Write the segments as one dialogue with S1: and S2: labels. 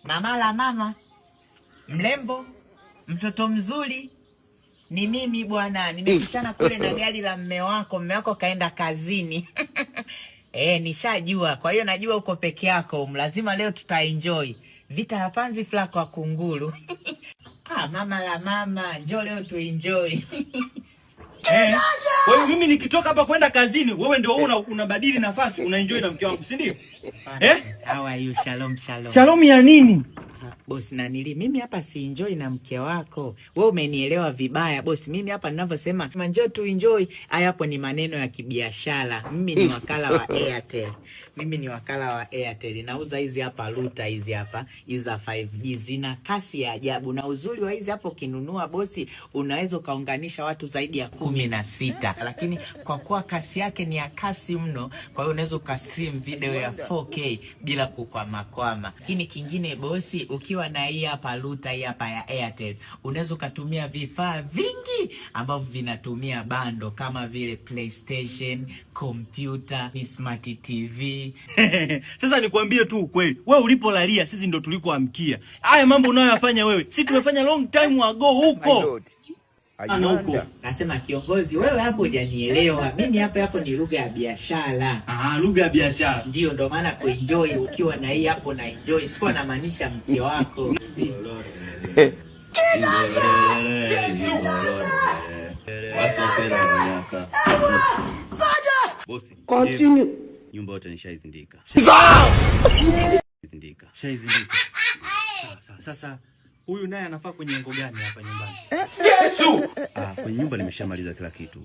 S1: Mama la mama, mlembo, mtoto mzuri, ni mimi bwana. Nimepishana kule na gari la mme wako, mme wako kaenda kazini. Nishajua. Kwa hiyo najua uko peke yako, lazima leo tutaenjoy. Vita ya panzi fla kwa kunguru. Ah, mama la mama, njoo leo tuenjoy.
S2: Kwa hiyo mimi nikitoka hapa kwenda kazini, wewe ndio unabadili nafasi, unaenjoy na mke wangu, si ndio?
S1: How are you? Shalom, shalom.
S2: Shalom ya nini?
S1: Bosi nanili, mimi hapa si enjoy na mke wako. Wewe umenielewa vibaya bosi. Mimi hapa ninavyosema njoo tu enjoy, haya hapo ni maneno ya kibiashara. Mimi ni wakala wa Airtel. Mimi ni wakala wa Airtel. Nauza hizi hapa router hizi hapa, hizi za 5G zina kasi ya ajabu. Na uzuri wa hizi hapo ukinunua bosi, unaweza kaunganisha watu zaidi ya 16. Lakini kwa kuwa kasi yake ni ya kasi mno, kwa hiyo unaweza ukastream video ya 4K bila kukwamakwama. Lakini kingine bosi, ukiwa na hii hapa router hii hapa ya Airtel, unaweza ukatumia vifaa vingi ambavyo vinatumia bando kama vile PlayStation, computer, smart TV.
S2: Sasa nikwambie tu ukweli, wewe ulipolalia sisi ndo tulikoamkia. Haya mambo unayoyafanya wewe, sisi tumefanya long time ago huko. Huko.
S1: Nasema kiongozi, wewe hapo hujanielewa. Mimi hapa hapo ni lugha ya biashara.
S2: Ah, lugha ya biashara.
S1: Ndio, ndo maana kuenjoy ukiwa na hii hapo na enjoy. Sikuwa namaanisha mke wako.
S3: Bosi,
S4: continue.
S3: Nyumba yote nishaizindika. Shaizindika.
S2: Shaizindika. Sawa. Sasa huyu naye anafaa kwenye engo gani hapa nyumbani?
S4: Yesu!
S3: Kwenye nyumba nimeshamaliza kila kitu.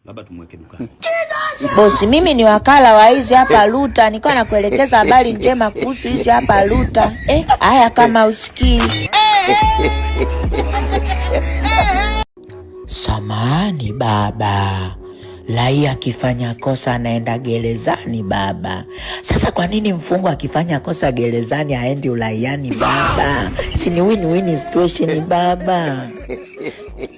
S3: Labda tumweke dukani.
S5: Bosi, mimi ni wakala wa hizi hapa router. Nilikuwa nakuelekeza habari njema kuhusu hizi hapa router. Haya kama usikii. Samahani baba. Raia akifanya kosa anaenda gerezani baba. Sasa kwa nini mfungwa akifanya kosa gerezani haendi uraiani baba? Si ni win-win situation baba.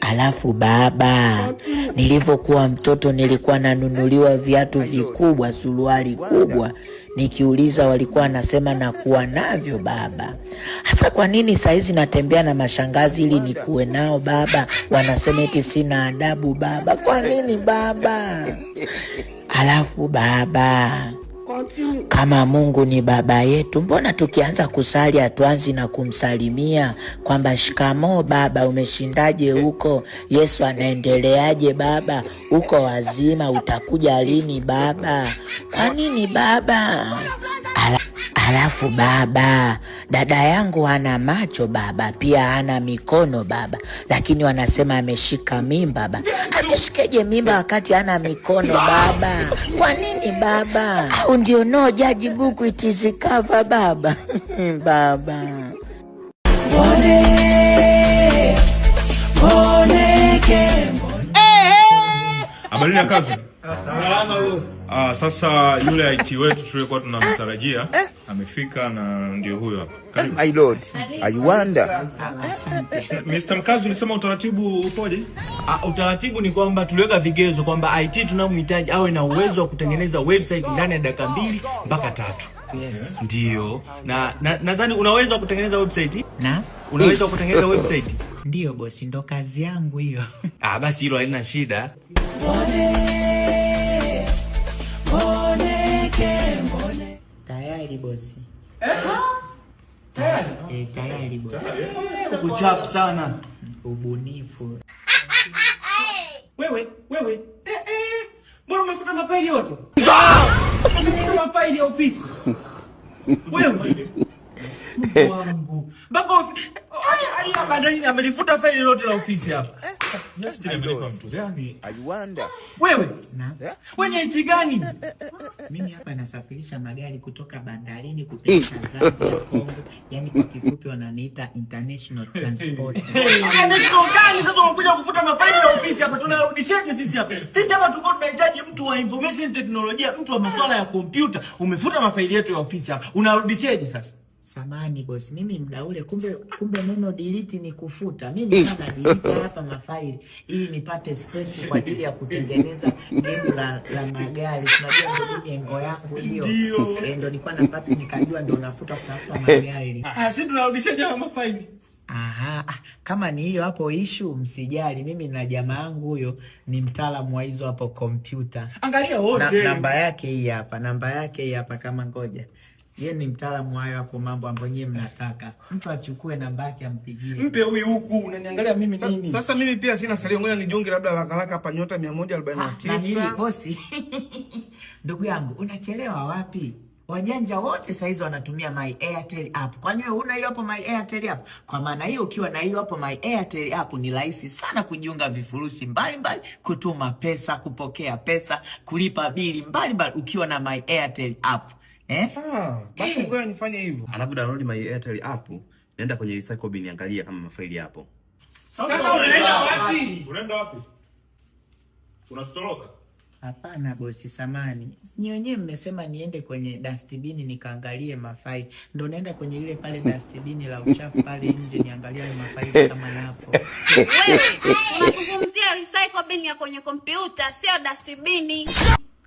S5: Alafu baba, nilivyokuwa mtoto nilikuwa nanunuliwa viatu vikubwa, suruali kubwa. Nikiuliza walikuwa nasema nakuwa navyo baba. Hasa kwa nini saizi natembea na mashangazi ili nikuwe nao baba? Wanasema eti sina adabu baba. Kwa nini baba? Alafu baba, kama Mungu ni baba yetu, mbona tukianza kusali hatuanzi na kumsalimia kwamba shikamoo baba, umeshindaje huko? Yesu anaendeleaje baba? Uko wazima? Utakuja lini baba? Kwa nini baba? Alafu baba, dada yangu hana macho baba, pia hana mikono baba, lakini wanasema ameshika mimba baba. Ameshikeje mimba wakati hana mikono baba? Kwa nini baba? Au ndio no judge book it is cover baba? Baba.
S6: Habari ya kazi? Salama boss. Sasa yule IT wetu tulikuwa tunamtarajia amefika na ndio huyo hapa. Karibu.
S4: My lord, I wonder.
S6: Mr. Mkazi, ulisema utaratibu upoje?
S2: Utaratibu ni kwamba tuliweka vigezo kwamba IT tunamhitaji awe na uwezo wa kutengeneza website ndani ya dakika 2 mpaka 3. Yes. Ndio. Na nadhani unaweza kutengeneza website?
S1: Na?
S2: Unaweza kutengeneza website?
S1: Ndio bosi, ndo kazi yangu hiyo.
S2: Basi hilo halina shida.
S1: Tayari bosi. Tayari? Tayari bosi.
S2: Kuchap sana.
S1: Ubunifu.
S2: Wewe. Mbona umefuta mafaili yote? Umefuta mafaili ya ofisi. Wewe. Mungu. Bako hadi amelifuta faili lote la ofisi hapa.
S6: Justin amelipa mtu gani?
S4: I wonder.
S2: Wewe.
S1: Na?
S2: Wewe nchi gani?
S1: Mimi hapa nasafirisha magari kutoka bandarini kupeleka Zambia, Kongo. Yaani kwa kifupi wananiita international transport.
S2: International gani sasa unakuja kufuta mafaili ya ofisi hapa? Tunarudishaje sisi hapa? Sisi hapa tuko tunahitaji mtu wa information technology, mtu wa masuala ya kompyuta. Umefuta mafaili yetu ya ofisi hapa. Unarudishaje sasa?
S1: Samani boss, mimi mda ule kumbe neno delete ni kufuta. Mimi nilikuwa na delete hapa mafaili ili nipate space kwa ajili ya kutengeneza game la magari. Unajua ndio mimi engo yangu hiyo. Ndio nilikuwa napata nikajua ndio nafuta kutafuta magari.
S2: Ah, sisi tunarudisha jamaa mafaili.
S1: Aha, kama ni hiyo hapo issue msijali, mimi na jamaa yangu huyo ni mtaalamu wa hizo hapo kompyuta.
S2: Angalia wote.
S1: Namba yake hii hapa, namba yake hii hapa kama ngoja. Yeye ni mtaalamu hayo hapo mambo ambayo nyie mnataka. Mtu achukue namba yake ampigie.
S2: Mpe huyu huku, unaniangalia mimi nini?
S7: Sasa mimi pia sina salio, ngoja nijiunge labda haraka haraka hapa nyota 149.
S1: Na nili bosi. Ndugu yangu, unachelewa wapi? Wajanja wote saizi wanatumia My Airtel app. Kwani wewe huna hiyo hapo My Airtel app? Kwa maana hiyo ukiwa na hiyo hapo My Airtel app ni rahisi sana kujiunga vifurushi mbalimbali, kutuma pesa, kupokea pesa, kulipa bili mbalimbali ukiwa na My Airtel app.
S7: Basi ngoja nifanye hivyo.
S3: Alafu download My Airtel app, nenda kwenye recycle bin angalia kama mafaili yapo.
S2: Sasa unaenda wapi?
S6: Unaenda wapi? Unatoroka?
S1: Hapana bosi, samani. Nyi wenyewe mmesema niende kwenye dustbin nikaangalie mafaili. Ndio naenda kwenye ile pale dustbin la uchafu pale nje niangalie hayo mafaili kama yapo.
S8: Wewe unazungumzia recycle bin ya kwenye kompyuta, sio dustbin.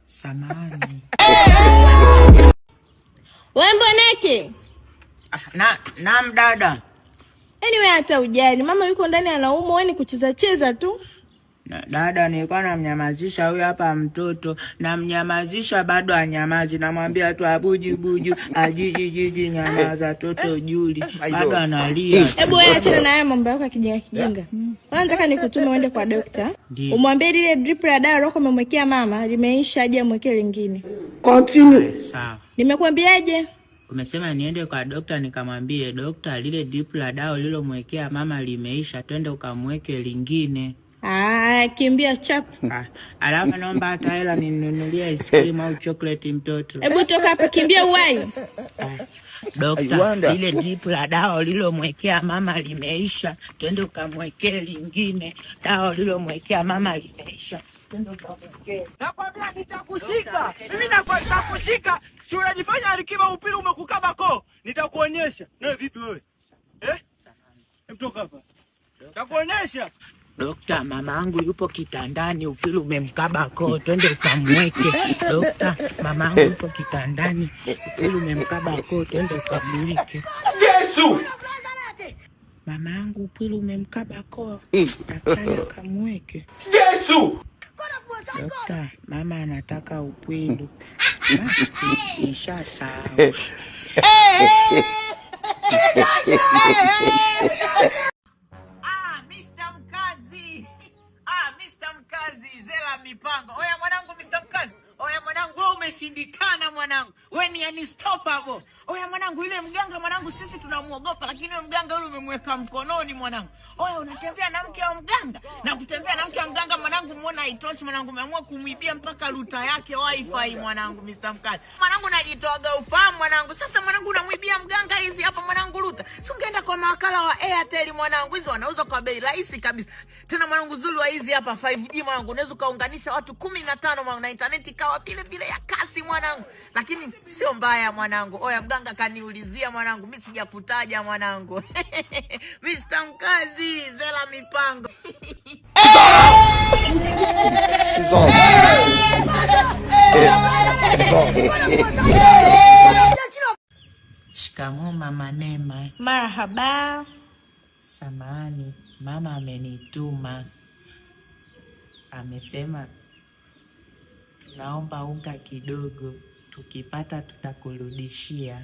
S1: Samani.
S8: Wewe mboneke?
S1: Na mdada.
S8: Anyway hata ujali, mama yuko ndani anaumwa, wewe ni kucheza cheza tu.
S1: Dada, nilikuwa namnyamazisha huyu hapa mtoto, namnyamazisha bado anyamazi, namwambia tu abuji buju, ajiji jiji, nyamaza toto Juli, bado analia.
S8: Hebu wewe achana na haya mambo yako ya kijinga kijinga. Kwanza nataka nikutume uende kwa dokta. Umwambie lile drip la dawa lako umemwekea mama limeisha, aje amwekee lingine.
S1: Continue. Sawa.
S8: Nimekwambiaje?
S1: Umesema niende kwa dokta nikamwambie dokta lile drip la dawa lilomwekea mama limeisha, twende ukamweke lingine.
S8: Ah, kimbia chap.
S1: Alafu naomba hata hela ninunulie ice cream au chocolate mtoto.
S8: Hebu toka hapa, kimbia uwai.
S1: Dokta, lile drip la dawa lilomwekea mama limeisha, twende ukamwekee lingine. Dawa lilomwekea mama limeisha, twende ukamwekee.
S4: Nakwambia nitakushika. Mimi nitakushika. Si unajifanya Alikiba upili umekukaba koo. Nitakuonyesha. Wewe vipi wewe? Eh? Hebu toka hapa. Nitakuonyesha.
S1: Dokta, mamangu yupo kitandani, upili umemkaba koo, twende ukamweke. Dokta, mamangu yupo kitandani, upili umemkaba koo, twende ukamweke.
S4: Yesu!
S1: Mamangu upili umemkaba koo, daktari akamweke.
S4: Yesu!
S1: Dokta, mama anataka upwilu. Basi, nishasahau. Mipango. Oya mwanangu Mr. Mkazi. Oya mwanangu wewe umeshindikana mwanangu. Wewe ni unstoppable. Oya mwanangu yule mganga mwanangu sisi tunamuogopa lakini yule mganga yule umemweka mkononi mwanangu. Oya unatembea na mke wa mganga. Na kutembea na mke wa mganga mwanangu muona haitoshi mwanangu umeamua kumuibia mpaka ruta yake wifi mwanangu Mr. Mkazi. Mwanangu najitoaga ufahamu mwanangu. Sasa mwanangu unamuibia mganga hizi hapa mwanangu ruta. Si ungeenda kwa mawakala wa Airtel mwanangu, hizo wanauza kwa bei rahisi kabisa. Tena mwanangu zuri wa hizi hapa 5G mwanangu unaweza kaunganisha watu 15 mwanangu na internet ikawa vile vile ya kasi mwanangu. Lakini sio mbaya mwanangu. Oya mganga kaniulizia mwanangu, mimi sijakutaja mwanangu. Mr. Mkazi, zela mipango. Shikamoo mama Neema.
S8: Marhaba.
S1: Samahani, mama amenituma. Amesema tunaomba unga kidogo, tukipata tutakurudishia.